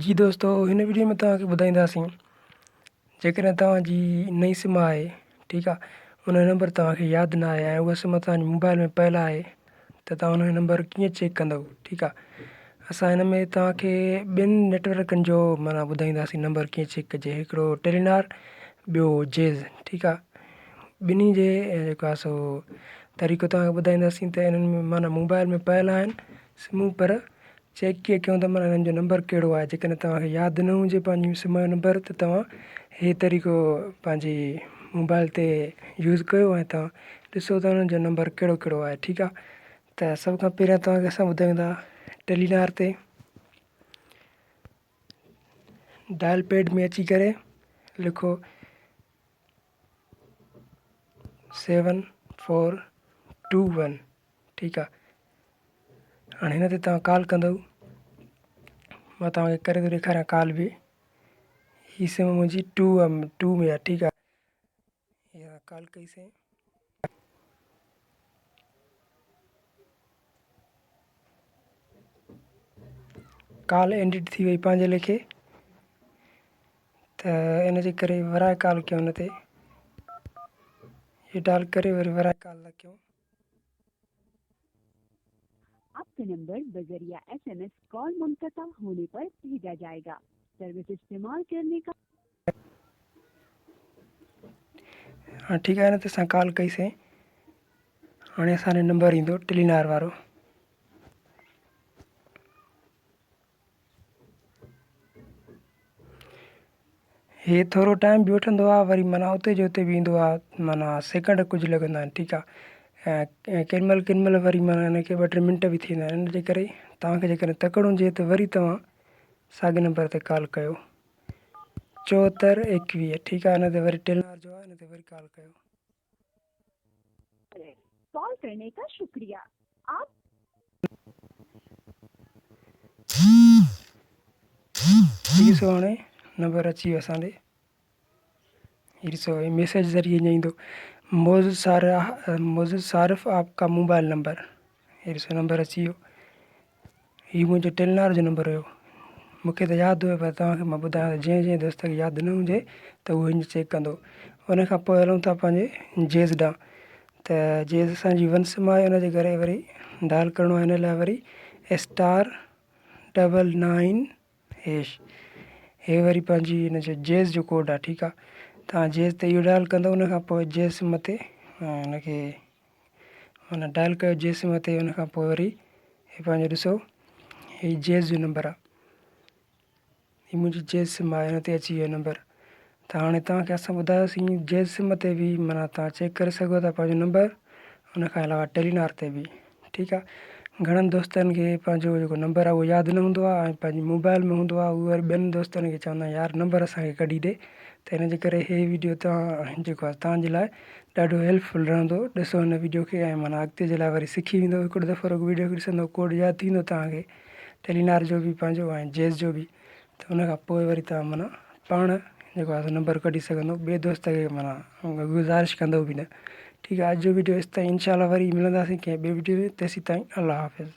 جي دوستو هن وڊيو ۾ توهان کي ٻڌائينداسين جيڪڏهن توهان جي نئين سم آهي ٺيڪ آهي ان جو نمبر توهان کي ياد نه آهي ۽ اها سم توهان جي موبائل ۾ پيل آهي ته توهان ان جو نمبر ڪيئن چيڪ ڪندو ٺيڪ آهي اسان هن ۾ توهان کي ٻن نيٽورڪن جو معنيٰ ٻڌائينداسين نمبر ڪيئن چيڪ ڪجي هڪڙو ٽيلينار ٻيو جيز ٺيڪ آهي ٻنهي جي جيڪو آهي سو طريقو توهان کي ٻڌائينداسين ته انهن ۾ معنيٰ موبائل ۾ پيل آهن سمون پر چيڪ ڪيئن ڪيون ته معنيٰ انهن جو نمبر ڪهڙو آهي جيڪڏهن توهان کي ياد نه هجي پنهنجي سم جو نمبر ته توهان هي طريقو پنهنجي موبائل تي يوز ڪيو ۽ توهان ڏسو ته انهن جو نمبر ڪهڙو ڪهڙو آهي ٺيڪ آهي ته سڀ کان پهريان توهان کي اسان ٻڌايون ٿا ٽيلينار تي ڊائل پيڊ ۾ اچي ڪري لکو سيون فور ٽو ون ٺيڪ آ هاڻي هن تي توهان ڪال ڪندؤ مان توهان کي ڪري ٿو ڏيکاريان ڪال به هي سم منهنجي ٽو ٽو ۾ آ ٺيڪ آ هي ڪال ڪئي سين ڪال اينڊ ٿي وئي پنهنجي ليکي ته ان جي ڪري ورائي ڪال ڪيون ان تي هي ڊال ڪري وري ورائي ڪال ٿا ڪيون. آپ کا نمبر بذريعه ايس ايم ايس ڪال منقطع هوني پر بھيجا جائي گا سروس استعمال ڪرني کا. ها ٺيڪ آهي ان تي اسان ڪال ڪئي سين هاڻي اسان ڏي نمبر ايندو ٽيلينار وارو. هي ٿورو ٽائيم به وٺندو آهي وري معنيٰ اتي جو اتي به ايندو آهي معنيٰ سيڪنڊ ڪجهه لڳندا آهن ٺيڪ آهي ۽ ڪنهن مهل ڪنهن مهل وري معنيٰ هن کي ٻه ٽي منٽ به ٿي ويندا آهن ان جي ڪري توهان کي جيڪڏهن تڪڙ هجي ته وري توهان ساڳي نمبر تي ڪال ڪيو چوهتر ايڪويهه ٺيڪ آهي ان تي وري ٽيلار جو آهي ان تي وري ڪال ڪيو. ڪال ڪرني ڪا شڪريه آپ. هي ڏسو هاڻي نمبر اچي ويو اسان ڏي هي ڏسو هي ميسيج ذريعي ائين ايندو موجود سارا موجود صارف آپ کا موبائل نمبر هي ڏسو نمبر اچي ويو هي منهنجو ٽيلنار جو نمبر هيو مونکي ته ياد هيو پر توهان کي مان ٻڌايان ٿو جنهن جنهن دوست کي ياد نه هجي ته اهو هن چيڪ ڪندو ان کان پوء هلون ٿا پنهنجي جيز ڏانهن ته جيز اسان جي ون سم آهي ان جي ڪري وري ڊائل ڪرڻو آهي ان لاء وري اسٽار ڊبل نائن هيش هي وري پنهنجي ان جو جيز جو ڪوڊ آهي ٺيڪ آهي توهان جيز تي اهو ڊائل ڪندو ان کان پوء جيز سم تي ان کي معنيٰ ڊائل ڪيو جيز سم تي ان کان پوء وري هي پنهنجو ڏسو هي جيز جو نمبر آهي هي منهنجي جيز سم آهي هن تي اچي ويو نمبر ته هاڻي توهان کي اسان ٻڌايوسين جيز سم تي به معنيٰ توهان چيڪ ڪري سگهو ٿا پنهنجو نمبر ان کان علاوه ٽيلينار تي به ٺيڪ آهي گهڻن دوستن کي پنهنجو جيڪو نمبر آهي اهو ياد نه هوندو آهي ۽ پنهنجي موبائل ۾ هوندو آهي اهو وري ٻين دوستن کي چوندا آهن يار نمبر اسان کي ڪڍي ڏي ته ان جي ڪري هي ويڊيو توهان جيڪو آهي توهان جي لاء ڏاڍو هيلپ فل رهندو ڏسو هن ويڊيو کي ۽ معنيٰ اڳتي جي لاء وري سکي ويندو هڪڙو دفعو رڳو ويڊيو کي ڏسندو ڪوڊ ياد ٿي ويندو توهان کي ٽيلينار جو به پنهنجو ۽ جيز جو به ته ان کان پوء وري توهان معنيٰ پاڻ جيڪو آهي سو نمبر ڪڍي سگهندو ٻئي دوست کي معنيٰ گذارش ڪندو به نه ٺيڪ آهي اڄ جو ويڊيو ايستائين انشاء الله وري ملنداسين ڪنهن ٻئي ويڊيو ۾ تيسين تائين الله حافظ.